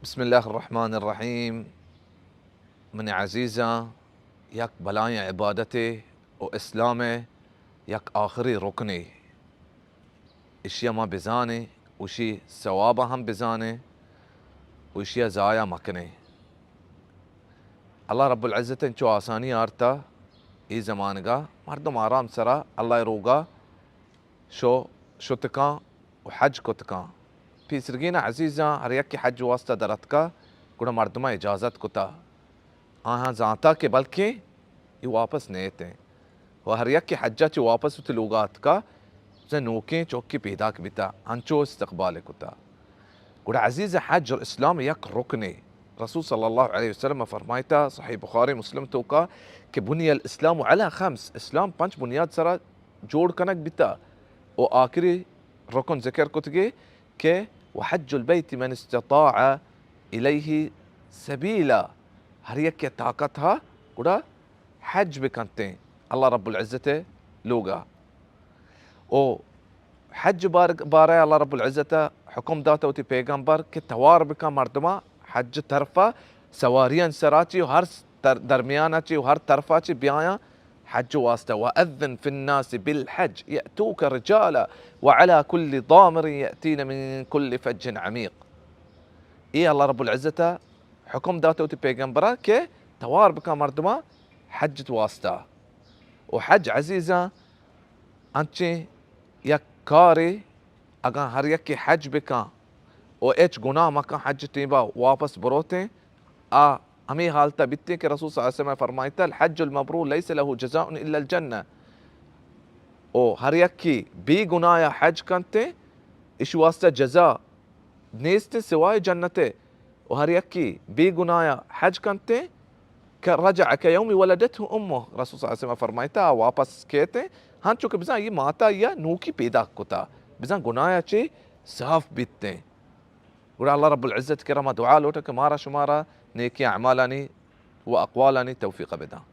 بسم اللہ الرحمن الرحیم۔ من عزیزاں، یک بلائیں عبادتے و اسلام ءِ یک آخری رکنے۔ اشی ءَ ما بزانیں، اشی ثواب ءَ ہم بزانیں و اشی ءَ ضائع مکنیں۔ اللہ رب العزت انچو آسانی آرتا، اے زمانگا مردم آرام سرا اللہ ءِ روگا شو شتکاں و حج کتکاں۔ پیسرگین عزیزاں، ہر یکے حج واسطہ در اتکا، گڑا مردماں اجازت کتا۔ آہاں زانتا کہ بلکیں اے واپس نیتیں۔ و ہر یکے حجا چہ واپس وتی لوگا اتکا، بزاں نوکیں چوکے پیداک بیتا، انچو استقبال کتا۔ گڑا عزیز، حج اسلام یک رکنے۔ رسول صلی اللہ علیہ وسلم فرمائتا، صحیح بخاری مسلم توکا، کہ بنی الاسلام علی خمس، اسلام پنچ بنیاد سرا جوڑ کنگ بیتا۔ و آخری رکن ذکر کتگے کہ وحج البیت من استطاع الیہ سبیلا، ہر یکے طاقت ہا گڑا حج بکنتیں اللہ رب العزت ءِ لوگا۔ و حج بار-، بارہ اللہ رب العزت ءَ حکم داتا وتی پیغمبر کہ توار بکن مردماں حج طرفا، سواریاں سرا چی و ہر در-، درمیانا چی و ہر طرفا چی بیایاں حج واسطہ۔ وأذن في الناس بالحج يأتوك رجالا وعلى كل ضامر يأتين من كل فج عميق۔ اے اللہ رب العزت ءَ حکم داتا وتی پیغمبرا کہ توار بکن مردماں حج واسطہ۔ و حج عزیزاں، انچیں یک کارے، اگاں ہر یکے حج بکن و ہچ گناہ مکن، حج ٹیمبا واپس بروتیں، آ ہمے حالتا بیتیں کہ رسول صلی اللہ علیہ وسلم فرمائتا، الحج المبرور ليس له جزاء إلا الجنة۔ و ہر یکے بے گناہ حج کنتیں، اش واسطہ جزا نیست سوائے جنت ءِ۔ و ہر یکے بے گناہ حج کنتیں، کہ رجع کیوم ولدته امه، رسول صلی اللہ علیہ وسلم فرمائتا، آ واپس کیتیں، ہنچو کہ بزاں یہ ماتا یا نوکی پیدا کتا، بزاں گناہ چے صاف بیتیں۔ گڑا اللہ رب العزت کرا ما دعا لوٹا کہ مارا شمارا نیکی اعمالانی و اقوالانی توفیق بداں۔